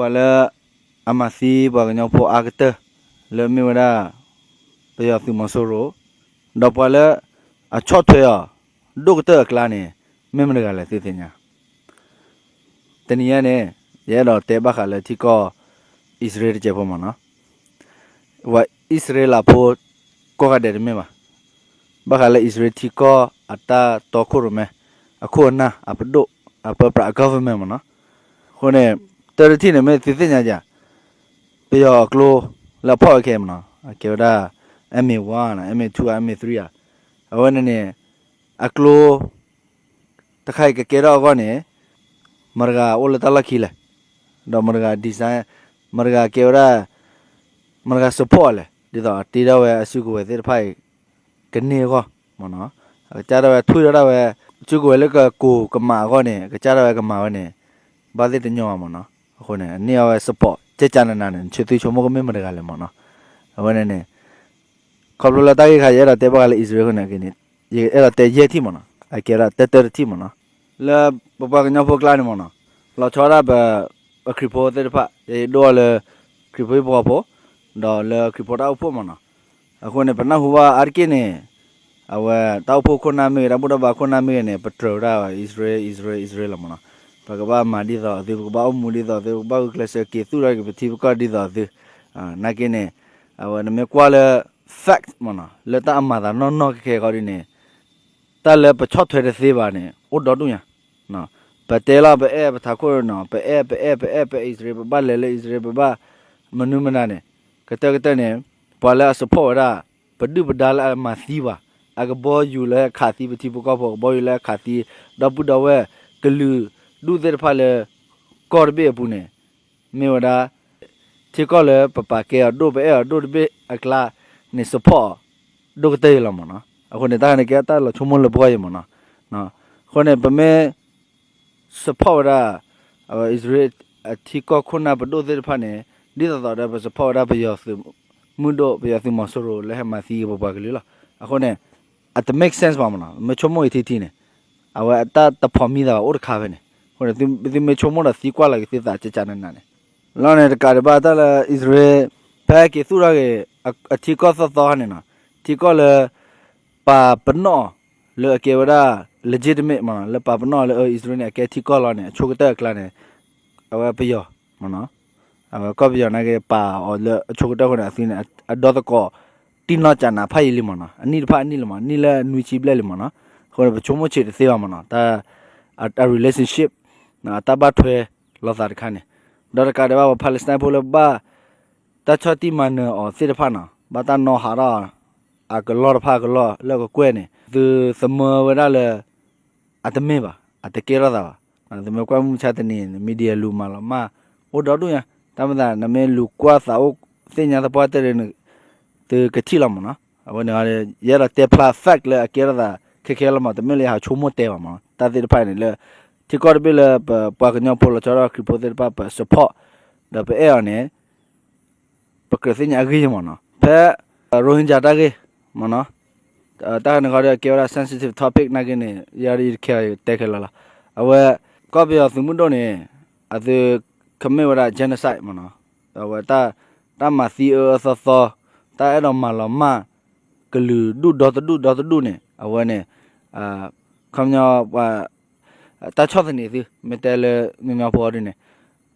ပှၤလၢအမၤသံပှၤကညီဖိအါကတၢၢ် လၢမ့ၢ်ဝဲဒၣ် ပယီၤသုးမီၤစိရိၤ, ဒီးပှၤလၢအဆီၣ်ထွဲအီၤ ဒိၣ်ကတၢၢ်အကျါန့ၣ် မ့ၢ်မတဂၤလဲၣ်သုသ့ၣ်ညါ. တနံၤအံၤန့ၣ် ယအဲၣ်ဒိးတဲဘၣ်ဃးလၢထံကီၢ်အံၣ်စရ့လးတစဲးဖိမ့ၢ်နီၤ. ပှၤအံၣ်စရ့လးဖိကိးဂၤဒဲးတမ့ၢ်ဘၣ်. ဘၣ်ဃးလၢအံၣ်စရ့လးထံကီၢ်အတၢ်တီခိၣ်ရိၣ်မဲ အခိၣ်အနၢ် အပဒိၣ် အပၢပြး အ government မ့ၢ်နီၤ. အဃိန့ၣ် တၢ်တထံၣ်န့ၣ် မ့ၢ်သုသ့ၣ်ညါယၤ ပယီၤအကျိလၢအဖီၣ်ဝဲခဲအံၤမ့ၢ်နီၤ အကဲဝဲဒၣ် M A one နီၤ M A two M A three ဧါ. အဝဲန့ၣ်န့ၣ် အကျိ တခါအံၤကကဲထီၣ်အဂီၢ်န့ၣ် မတဂၤအိၣ်လၢတၢ်လီၢ်ခံလဲၣ်, ဒီးမတဂၤ design မတဂၤကဲဝဲဒၣ် မတဂၤ support လဲၣ်, ဒ်သိးအတ့ထီၣ်ဝဲအစုကဝဲၤသ့ၣ်တဖၣ်အံၤ ကန့ၢ်အဂီၢ်မ့ၢ်နီၤ. အကစၢ်ဒၣ်ဝဲထွံၣ်ထီၣ်ဒၣ်ဝဲ စုကဝဲၤလၢကကိးကမးအဂီၢ်န့ၣ် အကစၢ်ဒၣ်ဝဲကမၤဝဲန့ၣ် ဘၣ်သ့ၣ်တညီဘၣ်မ့ၢ်နီၤ. အဃိန့ၣ် အန့ၢ်အဝဲ support ကဲကနနၤန့ၣ် နဆိသုဆိကမိၣ်ကမ့ၢ်မတဂၤလဲၣ်မ့ၢ်နီၤ. အဝဲန့ၣ်န့ၣ် ခီဖျိလၢတၢ်ဂ့ၢ်ခါ ယအဲၣ်ဒိးတဲဘၣ်ဃးလၢအံၣ်စရ့လးအဃိန့ၣ် ယအဲၣ်ဒိးတဲယဲၢ်ထံၣ်မ့ၢ်နီၤ အကဲဝဲဒၣ်တၢတၢတထံၣ်မ့ၢ်နီၤ. လၢပပှၤကညီဖိကျါန့ၣ်မ့ၢ်နီၤ လီၤဆီဒၣ်ပ အခရံာ်ဖိသ့ၣ်တဖၣ် ယဒိၣ်အီၤလၢ ခရံာ်ဖိဟံၣ်ဖိဃီဖိ ဒီးလၢခရံာ်ဖိတၢ်အိၣ်ဖှိၣ်မ့ၢ်နီၤ. အဃိန့ၣ် ပနၢ်ဟူဘၣ်အါတက့ၢ်န့ၣ် အဝဲတၢ်အိၣ်ဖှိၣ်ခိၣ်နၢ်မ့ၢ်ဂ့ၤ တၢ်ဘူၣ်တၢ်ဘါခိၣ်နၢ်မ့ၢ်ဂ့ၤန့ၣ် ပတြၢၤဝဲဒၣ် အံၣ်စရ့လး အံၣ်စရ့လး အံၣ်စရ့လးလီၤမ့ၢ်နီၤ. ပကဘၣ်မၤဒ်သိးသု ပကဘၣ်အိၣ်မူဒ်သိးသု ပကဘၣ်ဂုာ်ကျဲးစၢးက့ၤသူၣ်ထီၣ်က့ၤပထံပကီၢ်ဒ်သိးသု နာ်က့န့ၣ် အဝဲနမ့ၢ်ကွၢ်လၢ fact မ့ၢ်နီၤ လၢတၢ်အမၤသးနီၢ်နီၢ်ခဲခဲဃီဒ်န့ၣ် တၢ်လၢပဆီၣ်ထွဲတသ့ဘၣ်န့ၣ် အိၣ်ဒီဒူၣ်ညါ. ပတဲလီၤပအဲၣ်ပထးခိၣ်နီၤ ပအဲၣ်ပအဲၣ်ပအဲၣ်ပအဲၣ်အံၣ်စရ့လး ပဘၣ်လဲၤလၢအံၣ်စရ့လး ပဘၣ်မနုၤမနုၤန့ၣ် ကတၢၢ်ကတၢၢ်န့ၣ် ပှၤလၢအ support ဝဲဒၣ် ပဒုၣ်ပဒါလၢအမၤသံပှၤ အကဘီယူၤလၢအခးသံပထံပကီၢ်ဖိ အကဘီယူၤလၢအခးသံ ဒီပုၢ်ဒီဝဲၢ်ကလုာ်ဒူၣ်သ့ၣ်တဖၣ်လၢ ကီၢ်တဘ့ၣ်အပူၤန့ၣ် မ့ၢ်ဝဲဒၣ် ထံကီၢ်လၢပပာ်ကဲအီၤဒိၣ် ပအဲၣ်အီၤဒိၣ်တဘ့ၣ်အကျါန့ၣ် support အီၤ ဒိၣ်ကတၢၢ်အံၤလီၤမ့ၢ်နီၤ. အဃိန့ၣ် တၢ်န့ၣ်ကဲတၢ်လီၤဆိကမိၣ်လၢပဂီၢ်အံၤမ့ၢ်နီၤ. အဃိန့ၣ် ပမ့ၢ် support ဝဲဒၣ် အံၣ်စရ့လးအထံကီၢ်ခိၣ်နၢ်ပဒိၣ်သ့ၣ်တဖၣ်န့ၣ် ဒ်သိးသိးဒီးပ support ဝဲဒၣ်ပယီၤသုးမုၢ်ဒိၣ် ပယီၤသုးမီၤစိရိၤလၢဟဲမၤသံက့ၤပပှၤကလုာ်လီၤ. အဃိန့ၣ် အတ make sense ဘၣ်မ့ၢ်နီၤ. မ့ၢ်ဆိကမိၣ်ဂ့ၤထံထံန့ၣ် အဝဲအတၢ်တဖိးမံသးဘၣ်အိၣ်တခါဖဲန့ၣ်. အဃိန့ၣ် သုမ့ၢ်ဆိကမိၣ်ဒီးသံကွၢ်လီၤက့ၤသုသးကကနးနးန့ၣ် လီၤန့ၣ်တကးဒံးဘၣ်တၢ်လၢအံၣ်စရ့လး ဖဲက့ၤသူၣ်ထီၣ်က့ၤ အထံကီၢ်သီသီန့ၣ်နီၤ ထံကီၢ်လၢ ပာ်ပနီၣ်အီၤ လၢအကဲဝဲဒၣ် legitimate မ့ၢ်နီၤ လၢပာ်ပနီၣ်အီၤလၢအံၣ်စရ့လးန့ၣ် အကဲထံကီၢ်လီၤန့ၣ် အဆိကတၢၢ်အကျါန့ၣ် အဝဲပယီၤမ့ၢ်နီၤ အဝဲကီၢ်ပယီၤနာ်က့ ပာ်အီၤလၢအဆိကတၢၢ်အဃိန့ၣ် အသုန့ၣ် အဒီသကိး တံၢ်နီၢ်ကနးဖးယံာ်လံမ့ၢ်နီၤ အနံၣ်တဖၣ်အနံၣ်လံမ့ၢ် နံၣ်လၢနွံဆံဘျဲၣ်လံမ့ၢ်နီၤ. အဃိန့ၣ် ပဆိကမိၣ်ဆံးတသ့ဘၣ်မ့ၢ်နီၤ တၢ် အ relationship အတၢ်ဘၣ်ထွဲလိာ်သးတခါန့ၣ် ဒီးတကးဒံးဘၣ် ပှၤ Palestine ဖိလၢဘၣ် တၢ်ဆီၣ်တံၢ်မၤနၢၤအီၤသ့ၣ်တဖၣ်နီၤ ဘၣ်တၢ်နီၣ်ဟးထီၣ် အကလီၢ်တဖၣ်အကလီၢ်လၢကကွဲၢ်န့ၣ် သုသမၢဝဲဒၣ်လၢ အတမ့ၢ်ဘၣ် အတကဲထီၣ်သးဘၣ်. သုမ့ၢ်ကွၢ်မုၢ်မဆါတနံၤန့ၣ် media လူၤမၤလီၤမၢ် အိၣ်ဒီဒူၣ်ညါ တၢ်မၤသး နမ့ၢ်လူၤကွၢ်သးအိၣ်သ့ၣ်ညါသပှၢ်တၢၢ်ဒီး သုကထံၣ်လီၤမ့ၢ်နီၤ. အဝဲန့ၣ် ယအဲၣ်ဒိးတဲဖျါ fact လၢအကဲထီၣ်သးခဲခဲလီၤမ့ၢ် တမ့ၢ်လၢယဟးဆိကမိၣ်တဲဘၣ်မ့ၢ်နီၤ တၢ်သ့ၣ်တဖၣ်န့ၣ်လၢ ထံကီၢ်တဘ့ၣ်လၢပပှၤကညီဖိလီၤဆီဒၣ်ခရံာ်ဖိသ့ၣ်တဖၣ် ပ support ဒီးပအဲၣ်အီၤန့ၣ် ပကြၢးသ့ၣ်ညါအဂ့ၢ်မ့ၢ်နီၤ ဖဲ Rohingya တၢ်ဂ့ၢ်မ့ၢ်နီၤ တၢ်ဂ့ၢ်န့ၣ်ခီဒီးကဲဝဲဒၣ် sensitive topic နာ်က့န့ၣ် ယၤဒီးယတခဲအီၤတဲခဲလၢာ်လီၤ. အဝဲ ကီၢ်ပယီၤသုးမုၢ်ဒိၣ်န့ၣ် အသု commit ဝဲဒၣ် genocide မ့ၢ်နီၤ အဝဲ တၢ်မၤသံအၢအၢသီသီ တၢ်အဲၣ်ဒိးမၤလီၤမၢ် ကလုာ်ဒူၣ်ဒီတဒူၣ်ဒီတဒူၣ်န့ၣ် အဝဲန့ၣ် ခီပညီ ပှၤ တၢ်ဆီၣ်သနံးအသု မ့ၢ်တဲလၢညီညီဖိအီၤဒ်န့ၣ်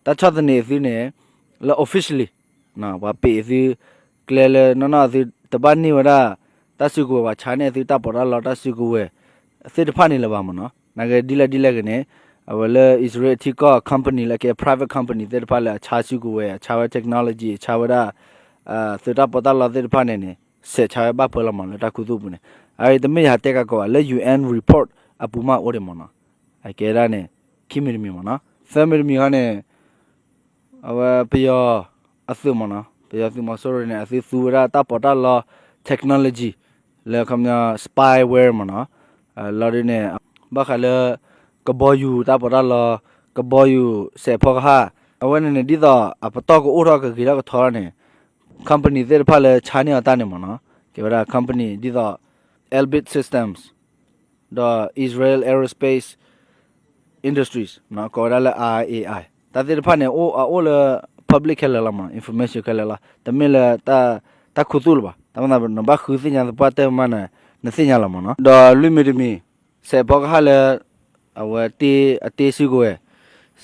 တၢ်ဆီၣ်သနံးအသုန့ၣ် လၢ officially ပှၤပ့းအသု ကျဲလၢနီၢ်နီၢ်အသု တဘၣ်န့ၢ်ဝဲဒၣ် တၢ်စုကဝဲၤ ပှၤဆါန့ၢ်အသုတၢ်ပီးတၢ်လီ တၢ်စုကဝဲၤ သ့ၣ်တဖၣ်န့ၣ်လၢၤဘၣ်မ့ၢ်နီၤ နာ်က့ဒ်လဲၣ်ဒ်လဲၣ်ဂ့ၤန့ၣ် အဝဲလၢအံၣ်စရ့လးအထံကီၢ် company လၢကဲ private company သ့ၣ်တဖၣ်လၢအဆါစုကဝဲၤ အဆါဝဲ technology အဆါဝဲဒၣ် သုးတၢ်ပီးတၢ်လီသ့ၣ်တဖၣ်န့ၣ်န့ၣ် ဆဲးဆါဝဲဘၣ်ပှဲၤလီၤမ့ၢ် လၢတၢ်ခူသူၣ်အပူၤန့ၣ် အအံၤတမ့ၢ်ယဟးတဲကးကီးဘၣ် လၢ ယူၣ်အဲၣ် report အပူၤမးအိၣ်ဒံးမ့ၢ်နီၤ အကဲဒၣ်န့ၣ် ခံမံၤတမံၤမ့ၢ်နီၤ သၢမံၤတမံၤခီန့ၣ် အဝဲပယီၤအသုးမ့ၢ်နီၤ ပယီၤသုးမီၤစိရိၤန့ၣ် အသုသူဝဲဒၣ်တၢ်ပီးတၢ်လီ technology လၢခီပညီ spyware မ့ၢ်နီၤ လီၤဒ်န့ၣ် ဘၣ်ဃးလၢ ကဘီယူၤတၢ်ပီးတၢ်လီ ကဘီယူၤစဲးဖီကဟၣ် အဝဲန့ၣ်န့ၣ် ဒ်သိးအပတီၢ်ကအိၣ်ထီၣ်ကဂ့ၤထီၣ်ကထီထီၣ်န့ၣ် company သ့ၣ်တဖၣ်လၢဆါန့ၢ်အီၤတၢ်န့ၣ်မ့ၢ်နီၤ ကဲဝဲဒၣ် company ဒ်သိး Elbit Systems ဒီး Israel Aerospace Industries ကိးဝဲဒၣ်လၢ I A I တၢ်သ့ၣ်တဖၣ်န့ၣ် အအိၣ်လၢ public ခဲလၢာ်လီၤမးနီၤ, information ခဲလၢာ်လီၤ. တမ့ၢ်လၢ တၢ်ခူသူၣ်လၢၤဘၣ်. တၢ်မၤသး နဘၣ်ဃုသ့ၣ်ညါသပှၢ်တၢၢ်မးန့ၣ် နသ့ၣ်ညါလီၤမးနီၤ. ဒီးလွံၢ်မံၤတမံၤ စဲးဖီကဟၣ်လၢ အဝဲတ့ အတ့စုကဝဲၤ,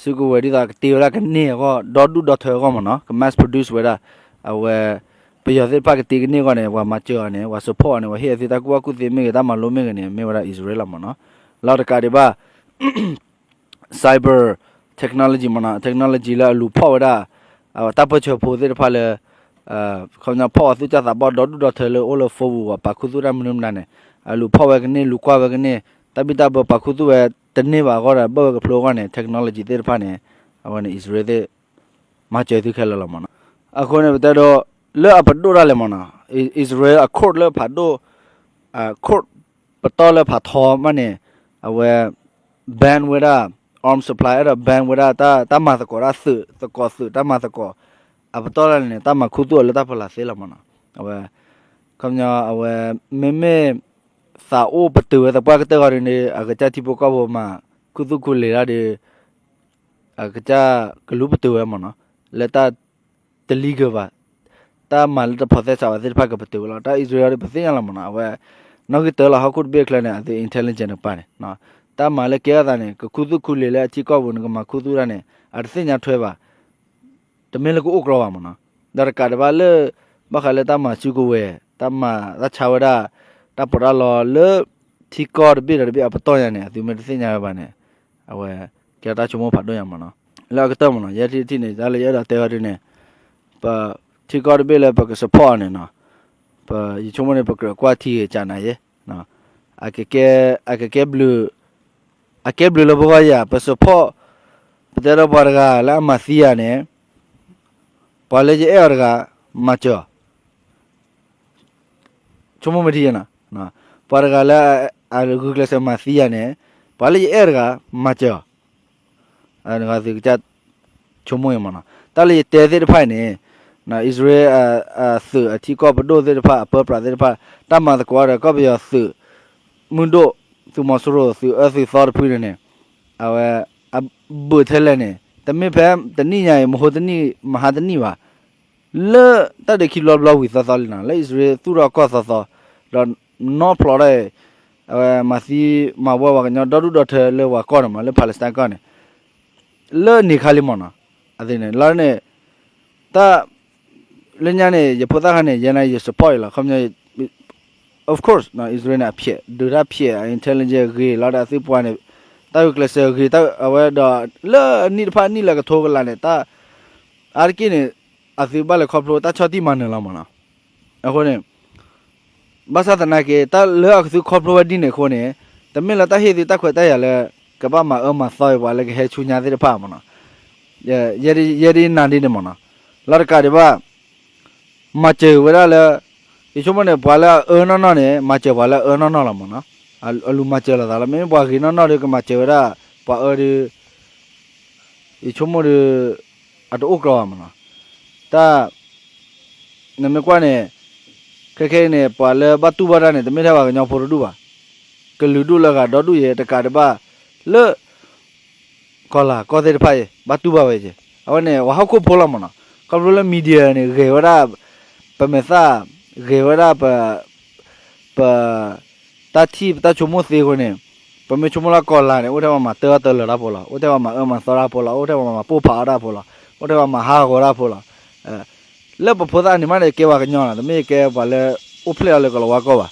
စုကဝဲၤဒ်သိးကတ့ဝဲဒၣ်ကန့ၢ်အဂီၢ် ဒီဒူၣ်ဒီထၢအဂီၢ်မးနီၤ, က mass produce ဝဲဒၣ်, အဝဲ ပယီၤသ့ၣ်တဖၣ်ကတ့ကန့ၢ်အဂီၢ်န့ၣ် ပှၤမၤစၢၤအီၤန့ၣ် ပှၤ support အီၤန့ၣ် ပှၤဟ့ၣ်အသုတၢ်ကူၣ်ဘၣ်ကူၣ်သ့မ့ၢ်ဂ့ၤ တၢ်မၤလိမ့ၢ်ဂ့ၤန့ၣ် မ့ၢ်ဝဲဒၣ် Israel လီၤမးနီၤ. လီၤတကးဒံးဘၣ် cyber technology မးနီၤ, technology လၢအလူၤဖီၣ်ဝဲဒၣ် တၢ်ပၢၢ်ဆၢဖိသ့ၣ်တဖၣ်လၢ ခီပညီဖီၣ်အီၤသူၣ်စၢ်သးဘီၣ် ဒီဒူၣ်ဒီထၢလၢအိၣ်လၢ phone ပူၤ ပာ်ခူသူၣ်တၢ်မနုၤမနုၤန့ၣ် အလူၤဖီၣ်ဝဲကန့ၢ် လူၤကွၢ်ဝဲကန့ၢ် တၢ်ဘံၣ်တၢ်ဘၢပာ်ခူသူၣ်ဝဲတန့ၢ်ဘၣ်အဂီၢ်ဒီး ဘၢၣ်ဝဲကဖျိအဂီၢ်န့ၣ် technology သ့ၣ်တဖၣ်န့ၣ် အဝဲန့ၣ် Israel သ့ၣ် မၤစၢၤသုခဲလၢာ်လီၤမးနီၤ. အဃိန့ၣ် ပတဲဒိး လၢအပဒိၣ်ဒၣ်လဲာ်မးနီၤ, Israel အ court လၢဖးဒိၣ် court ပတီၢ်လၢဖးထီမးန့ၣ် အဝဲ ban ဝဲဒၣ် arm supply အဲၣ်ဒိး ban ဝဲဒၣ် တၢ်မၤသကိးတၢ်သုး သကိးသုး တၢ်မၤသကိး အပတီၢ်ဒၣ်လဲာ်န့ၣ် တၢ်မၤခူသူၣ်အီၤလၢတၢ်ဖီလာ်သ့လီၤမးနီၤ. အဝဲ ခီပညီ အဝဲ မ့မ့ၢ် သးအိၣ်ပတုာ်ဝဲသပှၢ်ကတၢၢ်ဂီၤဒ်န့ၣ် အကစၢ်ထံဖိကီၢ်ဖိမၤခူသူၣ်ခူလံာ်တၢ်ဒီး အကစၢ်ကလူၤပတုာ်ဝဲမးနီၤ, လၢတၢ်တ legal ဘၣ်, တၢ်မၤလၢတဖိးသဲစးဘၣ်သ့ၣ်တဖၣ်ကပတုာ်ဝဲလီၤ. တၢ်အံၣ်စရ့လးဒီး ပသ့ၣ်ညါလီၤမးနီၤ, အဝဲ နီၣ်ဂံၢ်တၢလီၤ ဟီၣ်ခိၣ်တဘ့ၣ်အချၢန့ၣ် အသု intelligence တပၤန့ၣ် တၢ်မၤလၢကဲထီၣ်သးန့ၣ် ကခူသူၣ်ခူလံာ်လၢအထံကီၢ်ပူၤန့ၣ် ကမၤခူသူၣ်တၢ်န့ၣ် အတသ့ၣ်ညါထွဲဘၣ် တမ့ၢ်လၢကအိၣ်ကြီဘၣ်မးနီၤ. ဒီးတကးဒံးဘၣ်လၢ ဘၣ်ဃးလၢတၢ်မၤစုကဝဲၤ တၢ်မၤတၢ်ဆါဝဲဒၣ် တၢ်ပီးတၢ်လီလၢ ထံကီၢ်တဘ့ၣ်ဒီးတဘ့ၣ်အပတီၢ်ညါန့ၣ် အသုမ့ၢ်တသ့ၣ်ညါဝဲဘၣ်န့ၣ် အဝဲ ကဲတၢ်ဆိကမိၣ်ဖးဒိၣ်ညါမးနီၤ. လၢအကတၢၢ်မးနီၤ ယဲထံၣ်ထံၣ်န့ၣ် တၢ်လၢယအဲၣ်ဒိးတဲဝဲဒ်န့ၣ် ပ ထံကီၢ်တဘ့ၣ်လၢပက support အီၤန့ၣ်နီၤ, ပ ယဆိကမိၣ်န့ၣ် ပကြၢးကွၢ်ထံဂ့ၤကနၤယဲ အကကဲ အကကဲဘျုး အကဲဘျုးလၢပဂီၢ်ယၤ ပ support ပတဲဒီးပှၤတဂၤလၢအမၤသံယၤန့ၣ် ပှၤလၢယအဲၣ်အီၤတဂၤ မၤစၢၤအီၤ ဆိကမိၣ်မ့ၢ်ထံယဲနီၤ, ပှၤတဂၤလၢ အဂုာ်ကျဲးစၢးမၤသံယၤန့ၣ် ပှၤလၢယအဲၣ်တဂၤ မၤစၢၤအီၤ သုကစၢ်ဆိကမိၣ်အံၤမးနီၤ. တၢ်လၢယတဲသ့ၣ်တဖၣ်အံၤန့ၣ် အံၣ်စရ့လး သုးအထံကီၢ်ပဒိၣ်သ့ၣ်တဖၣ် အပၢပြးသ့ၣ်တဖၣ် တၢ်မၤသကိးဒီးကီၢ်ပယီၤသုး မုၢ်ဒိၣ် သုးမီၤစိရိၤ သုးအၢသုးသီတဖုန့ၣ်န့ၣ် အဝဲ အဘုးထဲလဲၣ်န့ၣ် တမ့ၢ်ဖဲတနံၣ်ညါအံၤ မဟိတနံၣ် မဟါတနံၣ်ဘၣ် လၢတၢ်ဒုးခံဘျီဘျီဝံၤသီသီလံနီၤ လၢအံၣ်စရ့လးသူၣ်ထီၣ်ကီၢ်သီသီ ဒီးနီၢ်ဖျိးဒၣ်အံၤ အဝဲမၤသံမၤဝီပှၤကညီဒီဒူၣ်ဒီထၢလၢပှၤကီၢ်န့ၣ်မး လၢ Palestine ကီၢ်န့ၣ် လၢန့ၣ်ခါလံမးနီၤ. အသ့ၣ်န့ၣ် လၢန့ၣ် တၢ် လၢညါန့ၣ် ယဖိသၣ်ခါန့ၣ် ယဲန့ၣ် ယ support အံၤလီၤ ခီပညီ of course အံၣ်စရ့လးန့ၣ် အဖျဲး ဒုးတၢ်ဖျဲး အ intelligence ဂ့ၤလီၤဒီးအသုပှၤန့ၣ် တၢ်ဂုာ်ကျဲးစၢးဂ့ၤ အဝဲဒီး လၢအနံၣ်တဖၣ်နံၣ်လၢကထိကလာ်န့ၣ် တၢ် အါတက့ၢ်န့ၣ် အသုဘၣ်လဲၤခီဖျိတၢ်ဆီၣ်တံၢ်မၤနၢၤလီၤမးနီၤ. အဃိန့ၣ် ဘၣ်ဆၣ်သနာ်က့ တၢ်လၢအကသုခီဖျိဝဲဒ်န့ၣ်အဃိန့ၣ် တမ့ၢ်လၢတၢ်ဟ့ၣ်သုတၢ်ခွဲးတၢ်ယာ်လၢ ကဘၣ်မၤအၢမၤသီအံၤပှၤလၢကဟဲဆူညါသ့ၣ်တဖၣ်မးနီၤ. ယဲဒၣ်ယဲဒၣ်နၤဒ်န့ၣ်မးနီၤ. လီၤတကးဒံးဘၣ် မၤစၢၤဝဲဒၣ်လၢ ယဆိကမိၣ်န့ၣ် ပှၤလၢအအၢနီၢ်နီၢ်န့ၣ် မၤစၢၤပှၤလၢအအၢနီၢ်နီၢ်လီၤမးနီၤ. အလူၤမၤစၢၤလိာ်သးလီၤ. မ့မ့ၢ်ပှၤဂ့ၤနီၢ်နီၢ်ဒီး ကမၤစၢၤဝဲဒၣ် ပှၤအၢဒီး ယဆိကမိၣ်ဒီး အတအိၣ်ကြီဘၣ်မးနီၤ. တၢ် နမ့ၢ်ကွၢ်န့ၣ် ခဲခဲအံၤန့ၣ် ပှၤလၢဘၣ်တူၢ်ဘၣ်တၢ်န့ၣ် တမ့ၢ်ထဲပှၤကညီဖိတဒူၣ်ဘၣ်. ကလုာ်ဒူၣ်လၢအဂၤဒီဒူၣ်ယဲ တကးဒံးဘၣ် လၢ ကီၢ်လၤကီၢ်သ့ၣ်တဖၣ်အံၤ ဘၣ်တူၢ်ဘၣ်ဝဲက့ၤ အဝဲန့ၣ် ပှၤဟီၣ်ခိၣ်ဖိလီၤမးနီၤ. ခီဖျိလၢ media န့ၣ် ဂဲၤဝဲဒၣ် ပမဲာ်သၣ် ဂဲၤဝဲဒၣ် ပ ပ တၢ်ထံၣ်ပတၢ်ဆိကမိၣ်သ့အဃိန့ၣ် ပမ့ၢ်ဆိကမိၣ်လၢကီၢ်လၤန့ၣ် အိၣ်ထဲပှၤမၤတၢအၢတၢလၢတၢ်ဖိလီၤ. အိၣ်ထဲပှၤမၤအၢမၤသီတၢ်ဖိလီၤ. အိၣ်ထဲပှၤမၤပိၢ်ဖးအီၣ်တၢ်ဖိလီၤ. အိၣ်ထဲပှၤမၤဟးဂီၤတၢ်ဖိလီၤ. လၢပဖိသၣ်န့ၣ်မးန့ၣ် ကဲပှၤကညီလီၤ. တမ့ၢ်ကဲပှၤလၢ အိၣ်ဖျဲၣ်အီၤလၢကီၢ်လၤဝါကီၢ်ဘၣ်.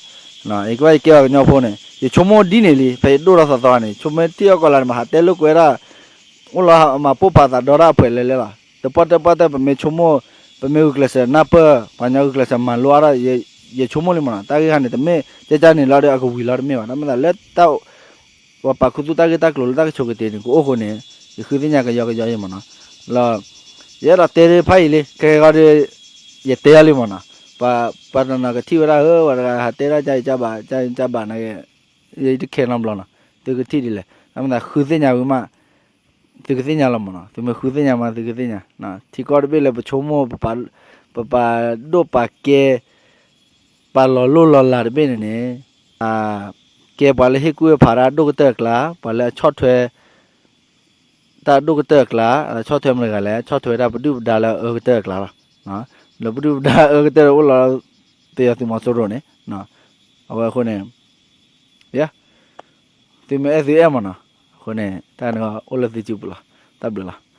ယကဘၣ်ယကဲပှၤကညီဖိန့ၣ် ယဆိကမိၣ်ဒ်န့ၣ်လံ. ဖဲယဒိၣ်ထီၣ်သီသီန့ၣ် ဆိကမိၣ်ထံၣ်အီၣ်ကီၢ်လၤန့ၣ် မၤဟးတဲလိာ်ကွဲဒၣ် အိၣ်လီၤမၤပိၢ်ဖးသးဒီတၢ်အဖှဲးလဲၤလဲၤလီၤ. တပှၢ်တပှၢ်တၢၢ် ပမ့ၢ်ဆိကမိၣ် ပမ့ၢ်ဂုာ်ကျဲးစၢးနၢ်ပၢၢ် ပှၤကညီဂုာ်ကျဲးစၢးမၤလိအါထီၣ် ယဆိကမိၣ်လံမးနီၤ. တၢ်ဂ့ၢ်ခါန့ၣ် တမ့ၢ်ကဲကၢန့ၣ်လီၤဒီး အကဝံၤလီၤတမ့ၢ်ဘၣ်. တၢ်မ့ၢ်သးလၢတၢ် ပှၤပာ်ခူသူၣ်တၢ်ဂ့ၢ်တၢ်ကျိၤလၢတၢ်ကဆိးကတ့ၤန့ၣ် ကအိၣ်ဃိန့ၣ် ယဃုသ့ၣ်ညါကယီကယီအံၤမးနီၤ. လီၤ ယအဲၣ်ဒိးတဲသ့ၣ်တဖၣ်အံၤလံ ခဲကဲဃီဒီး ယတဲအီၤလံမးနီၤ. ပှၤတနီၤကထံၣ်ဝဲဒၣ်ဧၢ ပှၤတဂၤဟးတဲဒၣ်ကၢ်အံၤကၢ်ဘၣ် ကၢ်အံၤကၢ်ဘၣ်နာ်က့ ယတခဲနီတဘျီနီၤ. သုကထံၣ်ဒ်လဲၣ် တၢ်မ့ၢ်သးဃုသ့ၣ်ညါဝံၤမး သုကသ့ၣ်ညါလီၤမးနီၤ. သုမ့ၢ်ဃုသ့ၣ်ညါမး သုကသ့ၣ်ညါ. ထံကီၢ်တဘ့ၣ်လၢပဆိကမိၣ် ပပာ်ဒိၣ်ပာ်ကဲ ပာ်လီၤလိၢ်လီၤလးတဘ့ၣ်န့ၣ်န့ၣ် ကဲပှၤလၢဟ့ၣ်ကူၣ်ဟ့ၣ်ဖးတၢ်ဒိၣ်ကတၢၢ်အကျါ ပှၤလၢအဆီၣ်ထွဲ တၢ်ဒိၣ်ကတၢၢ်အကျါ ဆီၣ်ထွဲမတၤတဂၤလဲၣ်, ဆီၣ်ထွဲတၢ်ပဒုၣ်ပဒါလၢအအၢကတၢၢ်အကျါလီၤ. လၢပဒုၣ်ပဒါအအၢကတၢၢ်အိၣ်လီၤ သ့ၣ်ယီၤသုးမီၤစိရိၤန့ၣ်, အဝဲအဃိန့ၣ် ယ သုမ့ၢ်အဲၣ်သုအဲၣ်မးနီၤ, အဃိန့ၣ် တၢ်န့ၣ်အိၣ်လၢသုစုပူၤလီၤ. တၢ်ဘျုးလီၤ.